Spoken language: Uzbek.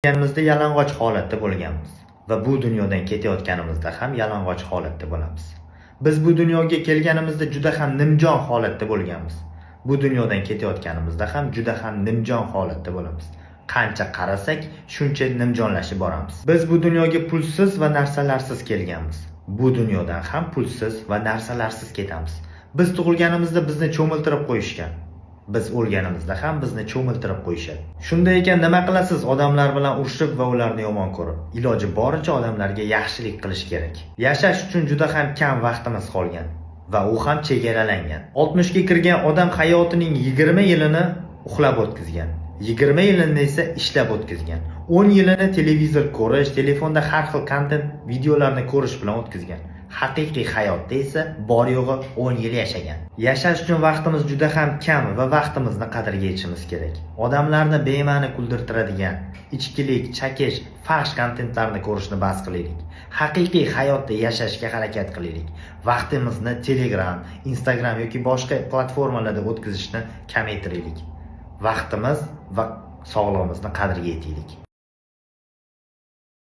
Tug'ilganimizda yalang'och holatda bo'lganmiz va bu dunyodan ketayotganimizda ham yalang'och holatda bo'lamiz. Biz bu dunyoga kelganimizda juda ham nimjon holatda bo'lganmiz. Bu dunyodan ketayotganimizda ham juda ham nimjon holatda bo'lamiz. Qancha qarasak, shuncha nimjonlashib boramiz. Biz bu dunyoga pulsiz va narsalarsiz kelganmiz. Bu dunyodan ham pulsiz va narsalarsiz ketamiz. Biz tug'ilganimizda bizni cho'miltirib qo'yishgan. Biz o'lganimizda ham bizni cho'miltirib qo'yishadi. Shunday ekan, nima qilasiz odamlar bilan urushib va ularni yomon ko'rib? Iloji boricha odamlarga yaxshilik qilish kerak. Yashash uchun juda ham kam vaqtimiz qolgan va u ham chegaralangan. 60 ga kirgan odam hayotining 20 yilini uxlab o'tkazgan. 20 yilini esa ishlab o'tkazgan. 10 yilini televizor ko'rish, telefonda har xil kontent videolarni ko'rish bilan o'tkazgan. Haqiqiy hayotda esa bor yo'g'i 10 yil yashagan. Yashash uchun vaqtimiz juda ham kam va vaqtimizni qadriga yetishimiz kerak. Odamlarni bema'ni kuldirtiradigan, ichkilik, chakish, fahsh kontentlarni ko'rishni bas qilaylik. Haqiqiy hayotda yashashga harakat qilaylik. Vaqtimizni Telegram, Instagram yoki boshqa platformalarda o'tkazishni kamaytiraylik. Vaqtimiz va sog'lig'imizni qadriga yetaylik.